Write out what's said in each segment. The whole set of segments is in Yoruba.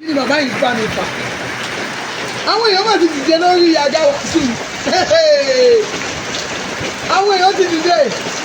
Kí ni bàbá yìí bá mi fà? Àwọn èèyàn mà ti dìde lórí àga wàásù. Àwọn èèyàn ti dìde.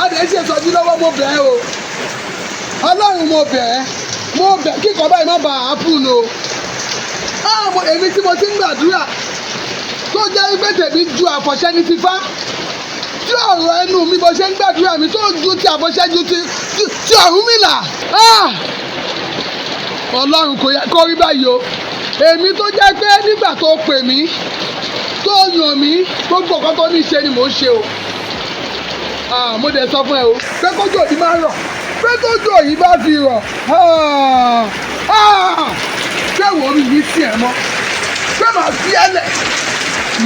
Adìẹ ṣe sọjí lọ́wọ́. Mo bẹ̀ ẹ́ o, Ọlọ́run, mo bẹ̀ ẹ́, mo bẹ̀ kíkọ́ báyìí má bàa happen o. Èmi tí mo ti ń gbàdúrà tó jẹ́ wípé tèmi ju àfọ̀ṣẹ́ ní fífá, tí ọ̀rọ̀ ẹnu mi bó ṣe ń gbàdúrà mi tó ju ti àfọ̀ṣẹ́, ju ti Ọ̀rúnmìlà. Ọlọ́run, kò yẹ kó rí báyìí o. Èmi tó jẹ́ pé nígbà tó pè mí, tó yàn mí, gbogbo nǹkan tó ní ṣe ni mò ń ṣe o. Mo dẹ̀ sọ fún ẹ o pé kójú òbí máa rọ̀, pé tójú òyìn bá fi rọ̀, pé wò ó mi ní sí ẹ mọ́, pé màá fi ẹ lẹ̀,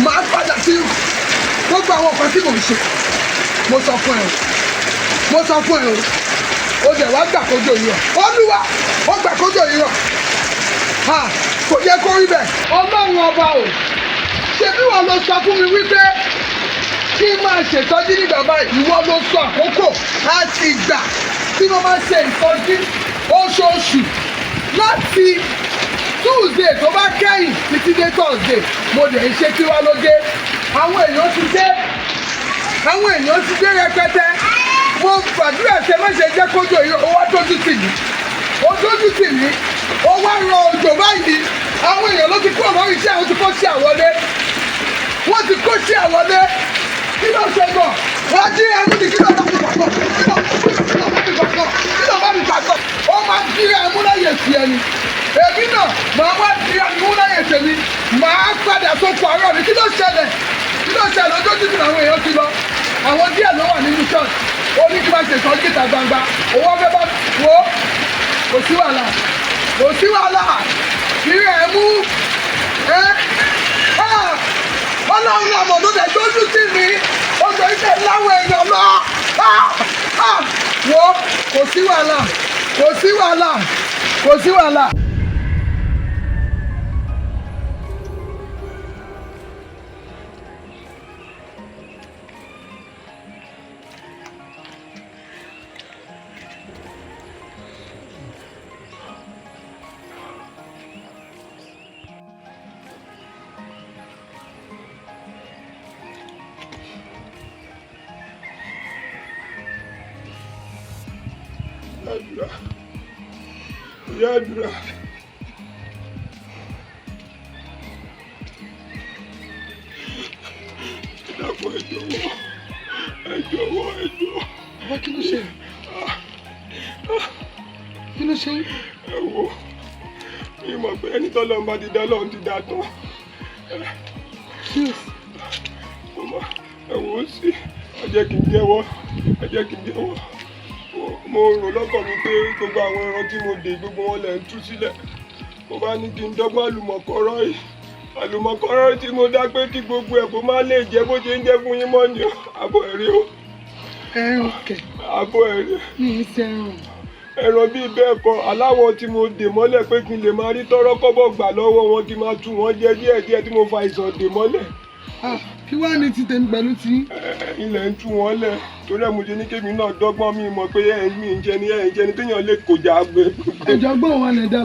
màá padà sí gbogbo àwọn nǹkan tí mò ń ṣe. Mo sọ fún ẹ o, mo sọ fún ẹ o. Ó dẹ̀ wá gbà kójú òyìn rọ̀. Olúwa, ó gbà kójú òyìn rọ̀. Kò yẹ kó rí bẹ́ẹ̀. Ọlọ́run ọba o, ṣé bí wọ́n lọ sọ fún mi wípé kí n máa ṣètọ́jú nígbà báyìí? Ìwọ ló sọ àkókò àti ìgbà tí mo máa ṣe ìtọ́jú oṣooṣù, láti Tuesday tó bá kẹ́yìn títí dé Thursday. Mo dẹ̀ ń ṣe. Kí wá ló dé? Àwọn èèyàn ti dé, àwọn èèyàn ti dé rẹpẹtẹ. Mo gbàdúrà ṣe má ṣe jẹ́ kójú yìí. Ó wá dójú tì mí, ó dójú tì mí, ó wá rọ òjò báyìí. Àwọn èèyàn ló ti kúrò lórí iṣẹ́, àwọn ti kó sí àwọlé, wọ́n ti kó sí àwọlé. Kí ló ṣe gan? Wọ́n jí ẹnu ní. Kí ló bá mi pàgọ́? Kí ló bá mi pàgọ́? Kí ló bá mi pàgọ́? Ó máa jí ẹmú láyè sí ẹni. Èmi náà màá wá di ẹmú láyè tèmi, màá padà sóko àárọ̀ mi. Kí ló ṣẹlẹ̀? Kí ló ṣẹlẹ̀? Ojú títì làwọn èèyàn ti lọ, àwọn díẹ̀ ló wà nínú church. Ó ní kí wọ́n ṣe ìtọ́jú ìta gbangba. Owó ọ̀fẹ́ bá wo. Kò sí wàhálà, kò sí wàhálà. Kí ẹ mú ẹ. Ọlọ́run làmọ̀ ló dẹ̀ dójú tì mí. Ó sọ wípé láwọn èèyàn lọ wo. Kò sí wàhálà, kò sí wàhálà, kò sí wàhálà. Àdúrà, ìyá àdúrà. Ẹ dákun, ẹ jọ̀wọ́, ẹ jọ̀wọ́, ẹ jọ̀wọ́. Bàbá, kí ló ṣe? Kí ló ṣe yín? Ẹ wo, mi mọ̀ pé ẹni tọ́lọ́run bá ti dá, Ọlọ́run ti dá tán. Mo mọ̀. Ẹ wò ó sí, ẹ jẹ́ kí n jẹ́wọ́, ẹ jẹ́ kí n jẹ́wọ́. Mo rò lọ́kàn mi pé gbogbo àwọn ẹran tí mo dè, gbogbo wọn lẹ̀ ń tú sílẹ̀. Mo bá ní kí n dọ́gbọ́n àlùmọ̀kọ́rọ́ yìí, àlùmọ̀kọ́rọ́ tí mo dá pé kí gbogbo ẹ̀ kó má lè jẹ́ bó ṣe ń jẹ́ fún yín mọ́ ni o. Àbọ̀ ẹ̀rí o. Ẹran kẹ̀? Àbọ̀ ẹ̀rí. Mi ì sẹ́ràn. Ẹran bíi bẹ́ẹ̀ kọ́, aláwọ̀ tí mo dè mọ́lẹ̀ pé kí n lè máa rí tọ́rọ́ kọ́bọ̀ gbà lọ́wọ́ wọn, kí n máa tú wọn jẹ díẹ̀díẹ̀, tí mo fa ìsàn dè mọ́lẹ̀. Kí wàá ní ti tèmi pẹ̀lú tí? Ilẹ̀ ń tú wọn lẹ̀, torí ẹ̀ mo ṣe ní kémi náà dọ́gbọ́n. Mi mọ̀ pé ẹ̀ mi ń jẹ ní, ẹ̀ ń jẹ ní téèyàn lè kọjá gbé. Ẹjọ́ gbọ́n wọn lè dá.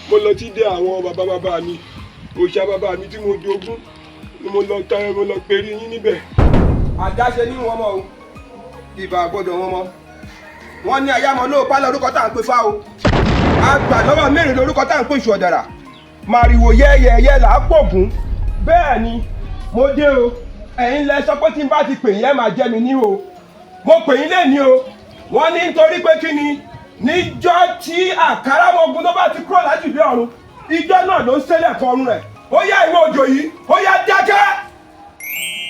Mo lọ tí dé àwọn bàbá bàbá mi, òòṣà bàbá mi tí mo jogún ni mo lọ tẹ, mo lọ perí yín níbẹ̀. Àdáṣe ní wọn mọ o, ìbà gbọ́dọ̀ wọn mọ. Wọn ní ayámọ lóò pálọ orúkọ tá à ń pè fá o, àgbà lọ́wọ́ mẹ́rin lórúkọ tá à ń pè ṣọ̀dàrà, màrìwò yẹ́yẹ́yẹ́ là á pògùn. Bẹ́ẹ̀ ni mo dé o. Ẹ̀yin lẹ sọ pé tí n bá ti pè yín, ẹ máa jẹ́ mi ní o. Mo pè yín lẹ́ni o. Wọ́n ní nítorí pé kí ni, níjọ́ tí àkàràmọ̀gùn tó bá ti kúrò lájùlé ọ̀run, ìjọ náà ló ń ṣẹlẹ̀ kọrun rẹ̀. Ó yá, ìwọ òjò yìí, ó yá dákẹ́,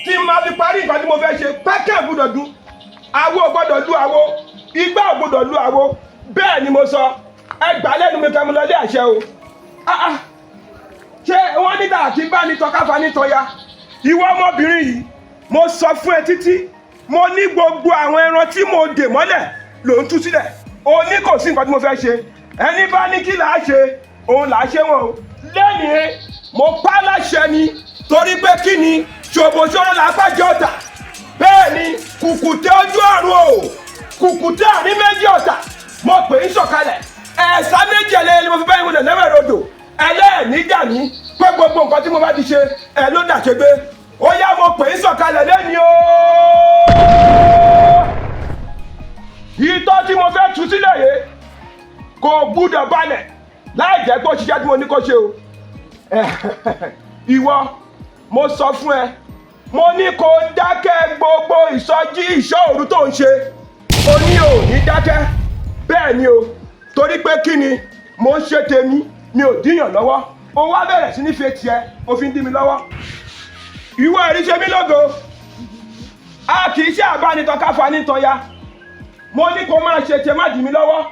tí n máa fi parí nǹkan tí mo fẹ́ ṣe. Pẹ́kẹ́ gbọ́dọ̀ dún àwo, gbọ́dọ̀ lu àwo, igbá ò gbọ́dọ̀ lu àwo. Bẹ́ẹ̀ ni mo sọ. Ẹ gbà lẹ́nu mi kẹ́ mo lọ lé àṣẹ o. Ah, ah. Ṣé wọ́n ní tààkì bá ní tọ́káfa ní tọ́ya? Ìwọ ọmọbìnrin yìí, mo sọ fún ẹ títí, mo ní gbogbo àwọn ẹran tí mo dè mọ́lẹ̀ ló ń tú sílẹ̀. O ní kò sí nǹkan tí mo fẹ́ ṣe. Ẹni bá ní kí là á ṣe, òun là á ṣe wọn o. Lẹ́nìí, mo pa á láṣẹ ni, torí pé kí ni, ṣòbòṣòro là á pàjọ ọ̀tà. Bẹ́ẹ̀ ni kùkùté ojú ọ̀run o, kùkùté àní méjì ọ̀tà, mo pè é sọ̀kalẹ̀. Ẹ̀sà méjì ẹlẹ́yẹ ni mo fi báyìí wọlé lẹ́wẹ̀ rodò. Ẹlẹ́ẹ̀ní dà mí pé gbogbo nǹkan tí mo bá ti ṣe ẹ ló dàṣe gbé. Ó yá, mo pè é sọ̀kalẹ̀ lẹ́ni o. Ìtọ́ tí mo fẹ́ tú sílẹ̀ yìí kò gbúdọ̀ balẹ̀ láì jẹ́ pé ó ṣiṣẹ́ tí mo ní kó ṣe o. Ìwọ, mo sọ fún ẹ, mo ní kó dákẹ́ gbogbo ìsọjí ìṣọ́ òru tó ń ṣe. O ní ò ní dákẹ́. Bẹ́ẹ̀ ni o, torí pé kí ni mo ń ṣe tèmi, mi ò díyàn lọ́wọ́. O wá bẹ̀rẹ̀ sí ní fi tiẹ̀, o fi ń dí mi lọ́wọ́. Ìwọ ẹ̀rí ṣe mí lógo. A kì í ṣe àbánitọ́ káfa nítọ́ ya. Mo ní kó máa ṣe tiẹ̀, má dì mí lọ́wọ́.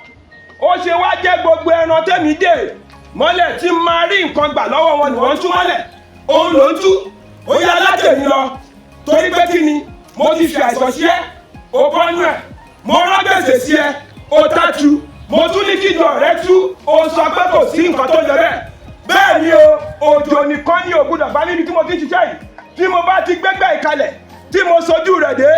Ó ṣe wá jẹ́ gbogbo ẹran tẹ́mi dè mọ́lẹ̀ tí máa rí nǹkan gbà lọ́wọ́ wọn ni wọ́n ń tú mọ́lẹ̀, òun ló ń tú. Ó yá, látẹ̀mí lọ, torí pé kí ni mo ti fi àìsàn sí ẹ, o bọ́nú ẹ̀. Mo rán gbèsè sí ẹ, o tájú. Mo tún ní kíjọ rẹ tú, o sọ pé kò sí nǹkan tó jẹ bẹ́ẹ̀. Bẹ́ẹ̀ ni o, òjò nìkan ní ògbúdọ̀ bá níbi tí mo ti ń ṣiṣẹ́ yìí. Tí mo bá ti gbégbá ìkalẹ̀, tí mo sojú rẹ̀ dé,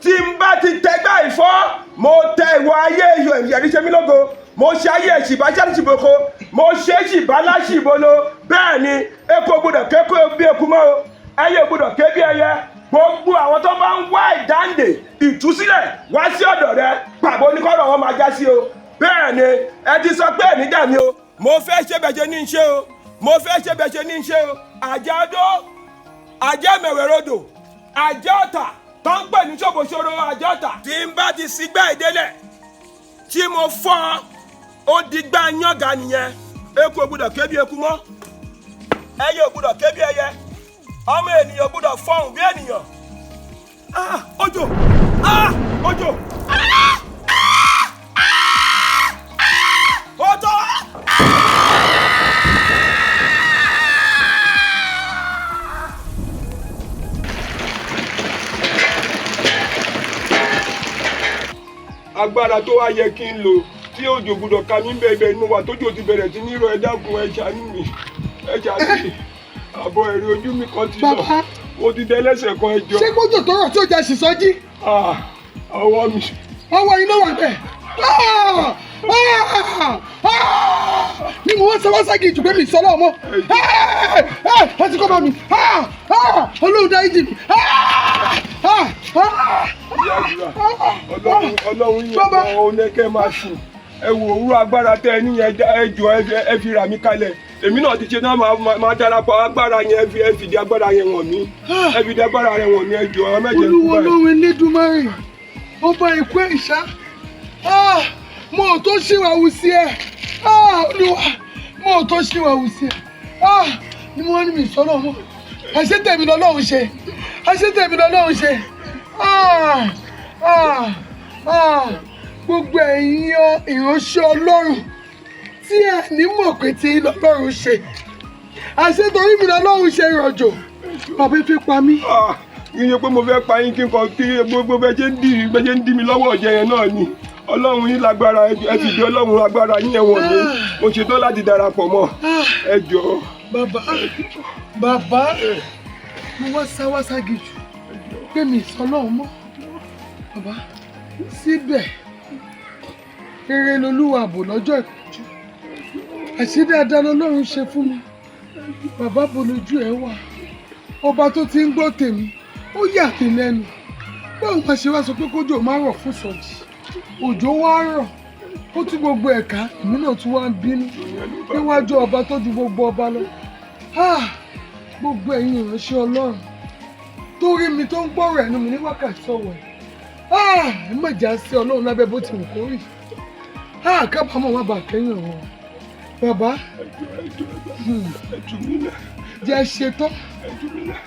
tí n bá ti tẹgbà ìfọ́, mo tẹ ìwọ ayé ẹ̀rí ṣe mí lógo. Mo ṣe ayé ẹ̀ṣìbá ṣàṣìboko, mo ṣe ṣìbá láṣìbolo. Bẹ́ẹ̀ ni, eku gbọ́dọ̀ kéku bí eku mọ́ o, ẹyẹ gbọ́dọ̀ ké bí ẹyẹ. Gbogbo àwọn tó bá ń wá ìdáǹdè, ìtúsílẹ̀ wá sí ọ̀dọ̀ rẹ, pàbó oníkọ́rọ̀ wọn máa já sí o. Bẹ́ẹ̀ ni, ẹ ti sọ pé ẹ̀ní dà mí o. Mo fẹ́ ṣe bẹ̀ ṣe ní í ṣe o, mo fẹ́ ṣe bẹ̀ ṣe ní í ṣe o. Àjẹ́ ọdọ́, àjẹ́ mẹ̀wẹ̀rọ̀dọ̀, àjẹ́ ọ̀tà tó ń pè ní ṣòbòṣòro, àjẹ́ ọ̀tà. Tí n bá ti sígbà ìdélẹ̀ tí mo fọ́, ó di gbá yànga nìyẹn. Eku ò gbúdọ̀ ké bí eku mọ́, ẹyẹ ò gbúdọ̀ ké bí ẹyẹ, ọmọ ènìyàn ò gbúdọ̀ fọhùn bí ènìyàn. Ah, òjò! Ah, òjò! Ó tó. Agbára tó wá yẹ kí n lò tí òjò gbúdọ̀ ka mí bẹ́ẹ̀ bẹ́ẹ̀ inú wa tójò ti bẹ̀rẹ̀ sí ní rọ. Ẹ dákun, ẹ ṣàánú mi, ẹ ṣàánú mi. Àbọ̀ ẹ̀rí ojú mi kan ti lọ. Bàbá. Mo ti dẹ lẹ́sẹ̀ kan, ẹ jọ̀ọ́. Ṣé kójò tó rọ̀ tí ó jẹ́ ṣìṣọ́jí? Ah, ọwọ́ mi. Ọwọ́ iná wà bẹ́ẹ̀. Ah! Ah! Ah! Ni mo wá sọ wá ságì jù pé mi sọ lọ́wọ́ mọ́. Ẹ ti kọ́ bá mi. Ah! Ah! Ọlọ́run dá ìjì mi. Ah! Ah! Ah! Ìyá àdúrà, Ọlọ́run, Ọlọ́run yìí Bàbá. ọ̀hún ní kẹ́ máa sùn. Ẹ wò, òwúrọ̀ agbára tẹ ẹ níyẹn, ẹ jọ̀ọ́, ẹ fi rà mí kalẹ̀. Èmi náà ti ṣe náà, máa darapọ̀ agbára yẹn. Ẹ fìdí agbára yẹn wọ̀n mí, ẹ fìdí agbára yẹn wọ̀n mí. Ẹ jọ̀ọ́, ẹ mẹ́jẹ̀ kú Olúwa báyìí. Ọlọ́run Elédùmarè, ọba ìkú ẹ̀ṣá. Ah! Mo ò tó ṣìwàwù sí ẹ. Ah! Olúwa, mo ò tó ṣìwàwù sí ẹ. Ah! Ni mo wá ní mi sọ́nà mọ́. Àṣé tèmi lọ́lọ́run ṣe, àṣé tèmi lọ́lọ́run ṣe. Ah! Ah! Ah! Gbogbo ẹ̀yin ìránṣẹ́ Ọlọ́run tí ẹ ní mọ̀ pé tí lọ́lọ́run ṣe, àṣé torí mi lọ́lọ́run ṣe ìrọ̀jò. Bàbá, ẹ fẹ́ pa mí. Ah, kí ni pé mo fẹ́ pa yín, kí n kàn kí gbogbo bẹ́ẹ̀ ṣe ń dì mí lọ́wọ́ ọ̀jẹ̀ yẹn náà ni. Ọlọ́run yín lágbára. Ẹ fìdí Ọlọ́run agbára yín yẹn wọ̀n mí. Mo ṣetán láti darapọ̀ mọ́. Ẹ jọ̀ọ́. Bàbá, bàbá, mo wá sáwáságì jù pé mi sọ lọ́hùn mọ́. Bàbá, síbẹ̀ rere lolúwa àbò lọ́jọ́ ìpọ́njú. Àṣé dáadáa lọ́lọ́run ṣe fún mi. Bàbá, bolójú ẹ wà, ọba tó ti ń gbọ́ tèmi, ó yà mí lẹ́nu. Báwo máa ṣe wá sọ pé kójò má rọ̀ fún sọ̀jì, òjò wá rọ̀, ó tún gbogbo ẹ̀ka, èmi náà tún wá ń bínú níwájú ọba tó ju gbogbo ọba lọ. Ah! Gbogbo ẹ̀yin ìránṣẹ́ Ọlọ́run tó rí mi, tó ń gbọ́rọ̀ ẹnu mi ní wákàtí ọ̀wọ̀ yìí, Ah! Ẹ má jà sí Ọlọ́run lábẹ́ bó ti wù kó rí. Ah! Kábàámọ̀ má bàa kẹ́yìn ọ̀rọ̀ bàbá. Ẹ jọ̀ọ́, ẹ jọ̀ọ́, ẹ tú mi lẹ̀. Jẹ́ ṣetán Ẹ tú mi lẹ̀.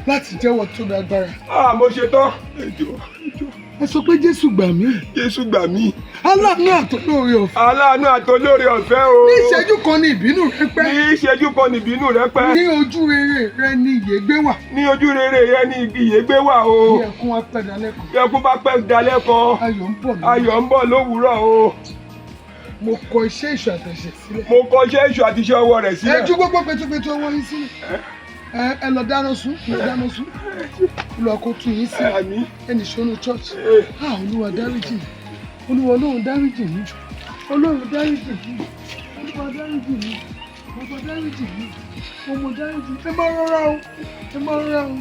láti jẹ́wọ́ tóbi agbára? Ah, mo ṣetán. Ẹ jọ̀ọ́, ẹ jọ̀ọ́. Ẹ sọ pé, Jésù gbà mí. Jésù gbà mí. Aláàánú àtolóore ọ̀fẹ́. Aláàánú àtolóore ọ̀fẹ́ o. Ní ìṣẹ́jú kan ní ìbínú rẹ pẹ́. Ní ìṣẹ́jú kan ní ìbínú rẹ pẹ́. Ní ojú rere rẹ ní ìyè gbé wà. Ní ojú rere rẹ ní ìyè gbé wà o. Bí ẹkún wa pẹ́ dalẹ́ kan, Bí ẹkún bá pẹ́ dalẹ́ kan, ayọ̀ ń bọ̀ lọ́wọ́. Ayọ̀ ń bọ̀ lówùúrọ̀ o. Mo kọ iṣẹ́ èṣù àtẹ̀ṣẹ̀ sílẹ̀. Mo kọ iṣẹ́ èṣù àti iṣẹ́ ọwọ́ rẹ̀ sílẹ̀. Ẹ ju gbogbo pẹtupẹtu ọwọ́ yín sílẹ̀. Ẹ lọ dáná sun, lọ dáná sun. Olúwa kó tú yín sílẹ̀. Àmín. Ẹnì ṣonú church. Ah, Olúwa dáríjì mí. Olúwa Ọlọ́run dáríjì mí. Ọlọ́run dáríjì mi, Olúwa dáríjì mi, bàbá dáríjì mi, ọmọ dáríjì. Ẹ máa rọra o, ẹ máa rọra o.